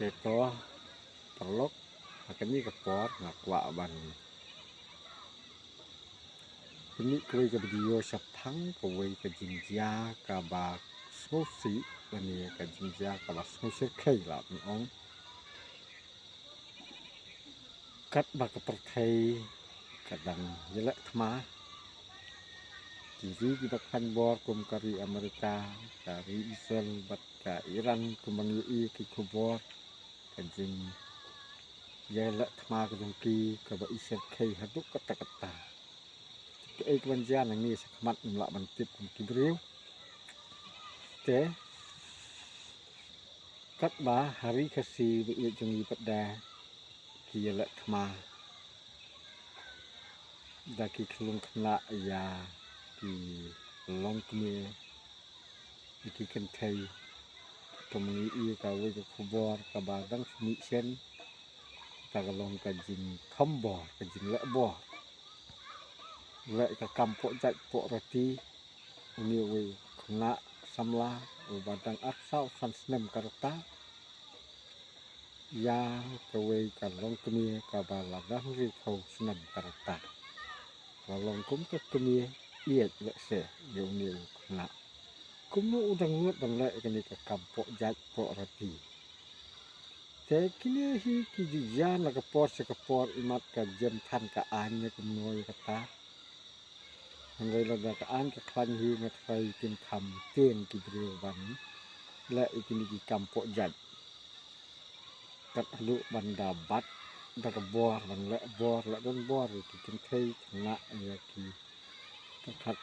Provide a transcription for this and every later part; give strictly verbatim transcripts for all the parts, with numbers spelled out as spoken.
Te to, paralok, ha kane ka por nga kwah ban pyni kawei ka video shaphang kawei ka jingjia kaba sngewsih, lane ka jingjia kaba sngewsyrkhei lah ban ong. Katba ka pyrthei ka dang ïaleh thma, ki ri kiba khlaiñ bor kum ka ri Amerika, ka ri Israel bad ka Iran, kumba ngi ïohi ki khubor, ka jingïaleh thma ka jong ki kaba isyrkhei haduh katta katta. Kaei kaban jia nangne shakhmat ngim lah ban tip kum ki briew. Te katba ha ri Khasi ba ïeit jong ngi pat da ki ïaleh thma da ki khyllung khynnah ïa ki longkmie, ïa ki kynthei. Kumba ngi ïohi kawei ka khubor kaba dang shu mih shen, kata ka long ka jingthombor, ka jingleh bor, leh ka kam poh jait poh rati. Une uwei u khynnah samla uba dang arphew san snem ka rta ïa kawei ka longkmie kaba la dang hynriewphew snem ka rta. La long kum ka kmie ïeit lehse ïa une u khynnah. Kumno u dang nud ban leh ïa kane ka kam poh jait poh rati? Te kine hi ki ju jia na ka por sha ka por, imat ka jem than ka aiñ ne kumno ïa kata. Hynrei lada ka aiñ ka khlaiñ hi nga tharai kin kham tieng ki briew ban leh ïa kine ki kam poh jait. Kat haduh ban da bat da ka bor, ban leh bor, leh don bor ïa ki kynthei khynnah, ïa ki pyrkhat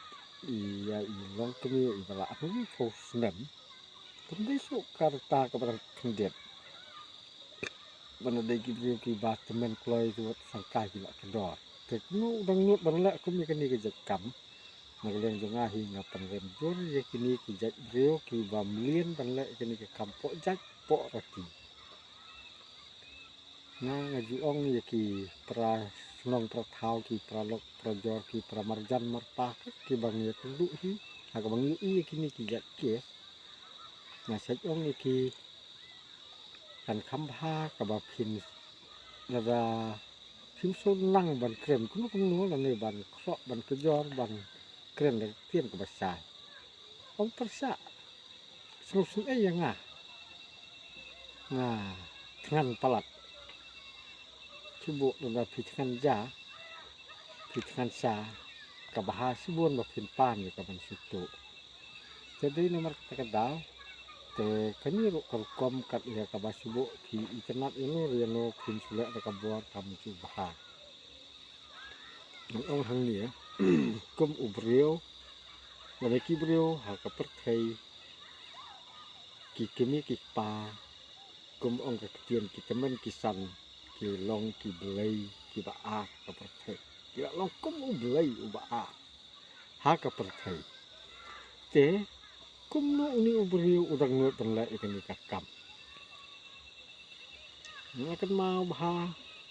ïa i longkmie iba la hynriewphew snem. Kam dei shuh ka rta kaba dang khyndiat ban da dei ki briew kiba tymmen kloi, ki wat sangkai ki la kdor. Te kumno u dang nud ban leh kum ïa kane ka jait kam? Na ka liang jong nga hi nga pynrem jur ïa kine ki jait briew kiba mlien ban leh ïa kane ka kam poh jait poh rati. Nga, nga ju ong ïa ki para shnong para thaw, ki para lok para jor, ki para marjan marpa kiba ngi ïakynduh hi, ha kaba ngi ïohi ïa kine ki jait case. Nga sa ong ïa ki, kan kham bha kaba phin, lada phim shu nang ban kren kumno kumno lane ban khroh ban kjor ban kren da ka ktien kaba shai. Ym pyrshah. Sngewsynei ïa nga. Nga thngan palat. Shu buh lada phi thngan ja, phi thngan sha, kaba ha shibun ba phin pan ïa ka ban shu tuh. Te dei namar kata ka daw te kane ruh ka rukom kat ïa kaba shu buh phi itynnad ïano ïano phin shu leh da ka bor kam shu bha. Ngan ong hangne, kum u briew lane ki briew ha ka pyrthei, ki kmie ki kpa, kum ong ka ktien, ki tymmen ki san ki long ki blei kiba ar ka pyrthei. Ki la long kum u blei uba ar ha ka pyrthei. Te kumno une u briew u dang nud ban leh ïa kane ka kam? Nga kynmaw bha,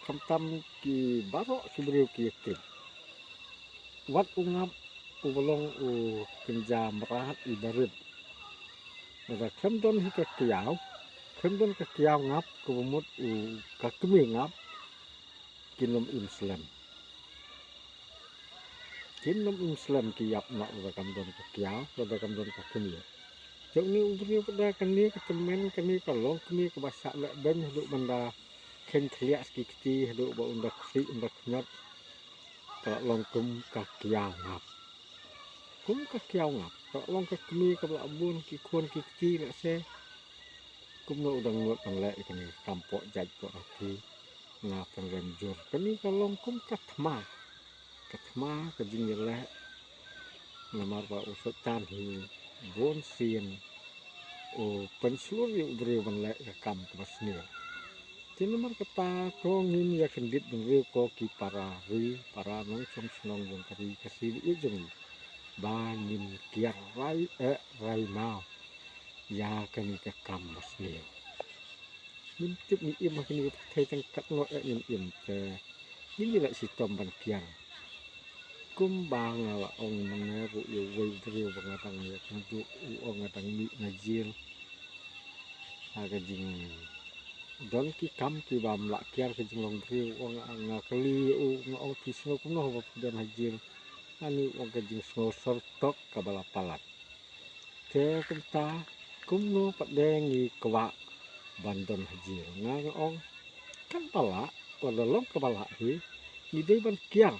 khamtam ki baroh ki briew ki ïa tip. Wat u ngap uba long u kynja mrad iba rit, lada khlem don hi ka kiaw, khlem don ka kiaw ngap kaba mut u ka kmie ngap, kin ym im slem. Kin ym im slem ki ïap noh lada kam don ka kiaw, lada kam don ka kmie. Te une u briew pat da kane ka tymmen, kane ka longkmie kaba shah leh beiñ haduh ban da kheiñ khlieh ki kti, haduh ba un da khrieh un da khñiot, ka la long kum ka kiaw ngap. Kum ka kiaw ngap, ka la long ka kmie kaba la bun ki khun ki kti lehse. Kumno u dang nud ban leh ïa kane ka kam poh jait poh rati? Nga pynrem jur, kane ka long kum ka thma. Ka thma ka jingïaleh. Namar ba u Soitan hi bun sien u pynshlur ïa u briew ban leh ka kam kaba sniew. Te namar kata to ngin ïa kyndit bynriew ko ki para ri para nongshong shnong jong ka ri Khasi ba ïeit jong ngi, ba ngin kiar rai eh rai maw ïa kane ka kam ba sniew. Ngim tip ngi im ha kane ka pyrthei tang katno eh ngin im, te ngin ïa leh shitom ban kiar. Kumba nga la ong mynne ruh ïa uwei u briew ba nga dang ïakynduh, u ong nga dang mih na jel ha ka jing don ki kam ki bym lah kiar ka jinglong briew. Ong nga kylli u, nga ong phi sngew kumno ba phi don ha jail. Ani u ong ka jingsngew syrtok kaba la palat. Te kumta kumno pat de ngi kwah ban don ha jail? Nga nga ong kan ba lah, lada long kaba lah hi, ngi dei ban kiar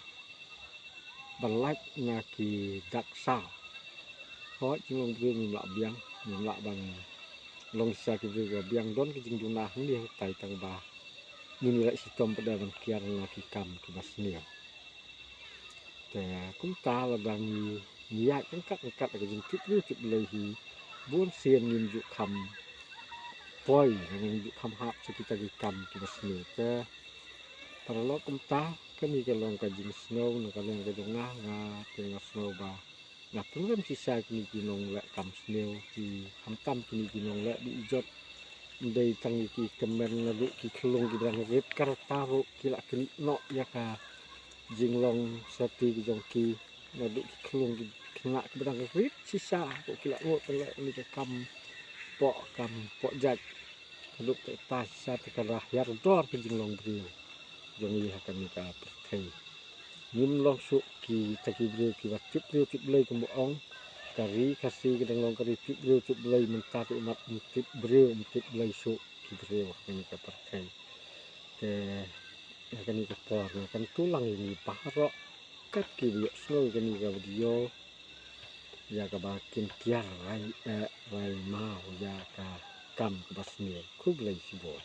ban lait na ki dak saw. Hooid, jinglong briew ngim lah biang, ngim lah ban long shisha ki briew ba biang. Don ki jingduna hangne hangtai tang ba ngin ïa leh shitom pat de ban kiar na ki kam kiba sniew. Te kumta lada ngi ïaid ryngkat ryngkat ka jingtip briew tip Blei hi, bun sien ngim ju kham poi, ngim ju kham hap sha kita ki kam kiba sniew. Te paralok, kumta kane ka long ka jingsngew na ka liang ka jong nga. Nga te nga sngew ba nga pynrem shisha kine ki nongleh kam sniew, ki khamtam kine ki nongleh dujot. Ym dei tang ïa ki kmen, naduh ki khyllung kiba dang rit ka rta ruh ki la knieh noh ïa ka jinglong sati ka jong ki. Naduh ki khyllung ki khynnah kiba dang rit shisha ruh ki la ngut ban leh kane ka kam poh kam poh jait. Haduh katta shisha te ka la hiar dor ka jinglong briew jong ngi ha kane ka pyrthei. Ngim long shuh kita ki briew kiba tip briew tip Blei, kumba ong, ka ri Khasi ka dang long ka ri tip briew tip Blei. Mynta te ummat ym tip briew ym tip Blei shuh ki briew ha kane ka pyrthei. Te ha kane ka por nga kyntu lang ïa ngi baroh kat kiba ïohsngew ïa kane ka video, ïa kaba kin kiar rai eh rai maw ïa ka kam kaba sniew. Khublei shibun.